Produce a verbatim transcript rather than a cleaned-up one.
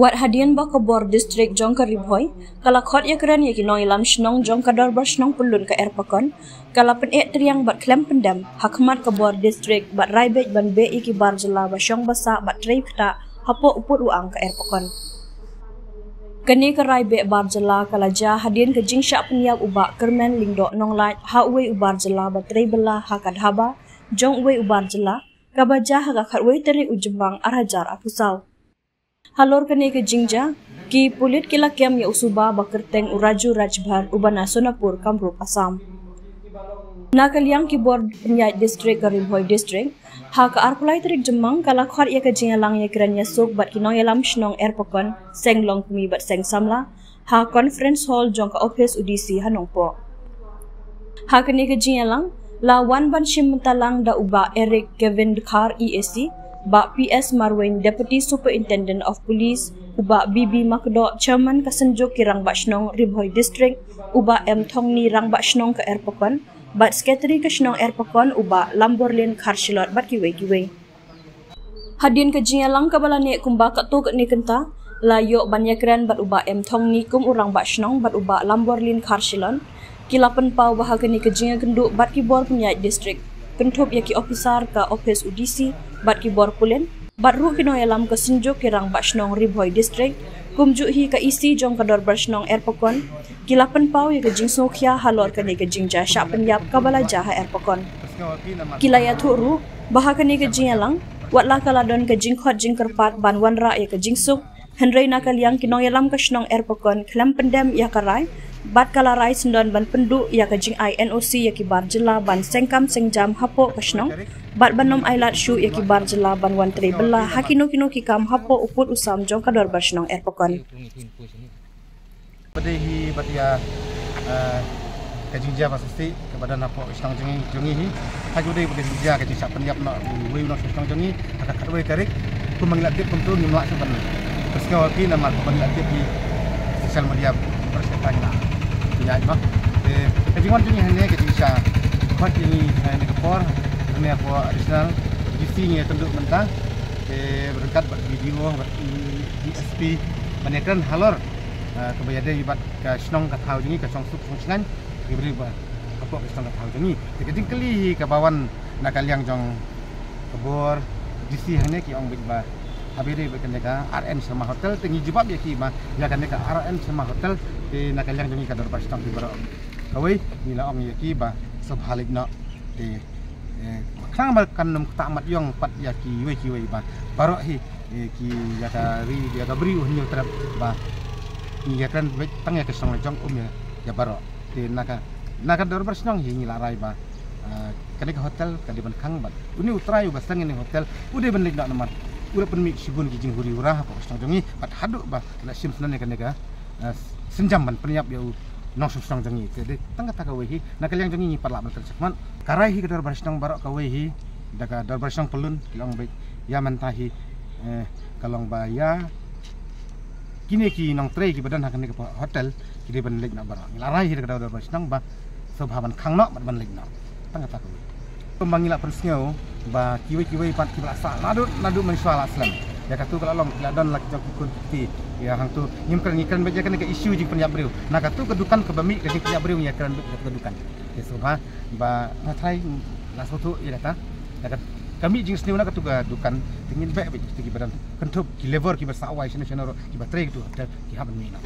Wat hadien ba ka bor distrik jong ka Ri Bhoi ka la khot ïakren ïa ki nongïalam shnong jong ka dorbar shnong pyllun ka Erpakon, ka la pyneh triang bad khlem pyndem ha khmat ka bor distrik bad rai beit ban beh ïa ki bar jylla ba shong ba sah bad trei ktah hapoh u pud u ang ka Erpakon. Kane ka rai beh bar jylla ka la jia hadien ka jingshah pynïap u Bah Kyrmen Lyngdoh Nonglait ha uwei u bar jylla ba trei bylla ha ka dhaba jong uwei u bar jylla, kaba jia ha ka khatwei tarik u Jymmang ar hajar arphew saw. Halor kane ka jingjia, ki pulit ki la kem ïa u suba ba kyrteng u Raju Rajbhar uba na Sonapur, Kamrup, Assam. Na ka liang ki bor pynïaid distrik ka Ri Bhoi distrik, ha ka arphew lai tarik Jymmang ka la khot ïa ka jingïalang ïakren ïasuk bad ki nongïalam shnong Erpakon, seng longkmie bad seng samla, ha conference hall jong ka office u D C ha Nongpoh. Ha kane ka jingïalang la wan ban shim bynta lang da u Bah Eric Kevin Dkhar E A C, Bah P S Marwein Deputy Superintendent of Police, u Bah B B Makdoh Chairman ka Synjuk ki Rangbah Shnong Ri Bhoi District, u Bah M Thongni Rangbah Shnong ka Erpakon, bad Secretary ka Shnong Erpakon u Bah Lamborlin Kharshilot bad kiwei kiwei. Hadien ka jingïalang kaba la neh kumba katto katne kynta, la ïoh ban ïakren bad u Bah M Thongni kum u Rangbah Shnong bad u Bah Lamborlin Kharshilot. Ki la pynpaw ba ha kane ka jingïakynduh bad ki bor pynïaid distrik, kynthup ïa ki officer ka office u D C bad ki bor pulit, bad ruh ki nongïalam ka Synjuk ki Rangbah Shnong Ri Bhoi District, kumjuh hi ka E C jong ka dorbar shnong Erpakon, ki la pynpaw ïa ka jingsngewkhia halor kane ka jingjia shah pynïap kaba la jia ha Erpakon. Ki la ïathuh ruh ba ha kane ka jingïalang, wat la ka la don ka jingkhot jingkyrpad ban wanrah ïa ka jingsuk, hynrei na ka liang ki nongïalam ka shnong Erpakon khlem pyndem ïa ka rai, bad ka la rai syndon ban pynduh ïa ka jingai N O C ïa ki bar jylla ban seng kam seng jam hapoh ka shnong, bad ban ym ailad shuh ïa ki bar jylla ban wan trei bylla ha kino kino ki kam hapoh u pud u sam jong ka dorbar shnong Erpakon. Ba dei hi bad ïa, eh, ka jingjia ba shisha kaba don hapoh ka shnong jong ngi, jong ngi hi. Ha ka dei ba ka jingjia ka jingshah pynïap noh uwei u nongshong shnong jong ngi ha ka khatwei tarik. Kumba ngi la tip kumto ngim lah shuh ban pynsngew ïa phi namar kumba ngi la tip hi social media ba shisha ngi la pynïaid noh. Te ka jingwan jong ngi hangne ka jingshah khot ïa ngi hangne ka por, hangne hapoh additional D C ngi ïakynduh mynta. Te ryngkat bad B D O bad D S P ban ïakren halor, eh, kaba ïadei bad ka shnong ka thaw jong ngi, ka shongsuk shongshngaiñ ki briew ba hapoh ka shnong ka thaw jong ngi. Te ka jingkylli hi kaba wan na ka liang jong ka bor D C hangne ki ong beit ba haba ïadei bad kane ka R N Sharma Hotel, te ngi jubab ïa ki ba ïa kane ka R N Sharma Hotel te na ka liang jong ngi ka dorbar shnong ki baroh kawei ngi la ong ïa ki ba sngewbha leit noh. Te, eh, khnang ba kan ym ktah mat ïong pat ïa kiwei kiwei ba baroh hi, eh, ki ïa ka ri ïa ka briew hynñiew trep ba ngi ïakren beit tang ïa ka shnong la jong, um ïa, ïa baroh. Te na ka, na ka dorbar shnong hi ngi la rai ba, eh, kane ka hotel ka dei ban khang bad une u trai uba seng ïa kane ka hotel u dei ban leit noh namar u la pynmih shibun ki jinghuri hura hapoh ka shnong jong ngi bad haduh ba la shim syndon ïa kane ka, eh, sienjam ban pynïap ïa u nongshong shnong jong ngi. Te dei tang kata kawei hi na ka liang jong ngi ngi pat lah ban kren shakhmat. Ka rai hi ka dorbar shnong baroh kawei hi da ka dorbar shnong pyllun ki long beit ïa mynta hi, eh, ka long ba ïa kine ki nongtrei kiba don ha kane ka hotel ki dei ban leit noh baroh. Ngi la rai hi da ka dorbar shnong ba sngewbha ban khang noh bad ban leit noh. Tang kata kawei. Kumba ngi la pynsngew ba kiwei kiwei pat kiba la sah naduh naduh mynshuwa la slem. Ïa katu ka la long ki la don la ki jong ki khun ki kti. Ïa hangtu ngim kren, ngi kren beit ïa kane ka issue jingpynïap briew. Na katu ka dukan kaba mih ka jingpynïap briew ngi ïakren beit ïa katu ka dukan. Te sngewbha ba nga trai la sngewthuh ïa kata. Ïa ka, ka mih jingsniew na katu ka dukan te ngin beh beit kita kiba don kynthup ki labour kiba sah wai shano shano ruh kiba trei katu hotel ki hap ban mih noh.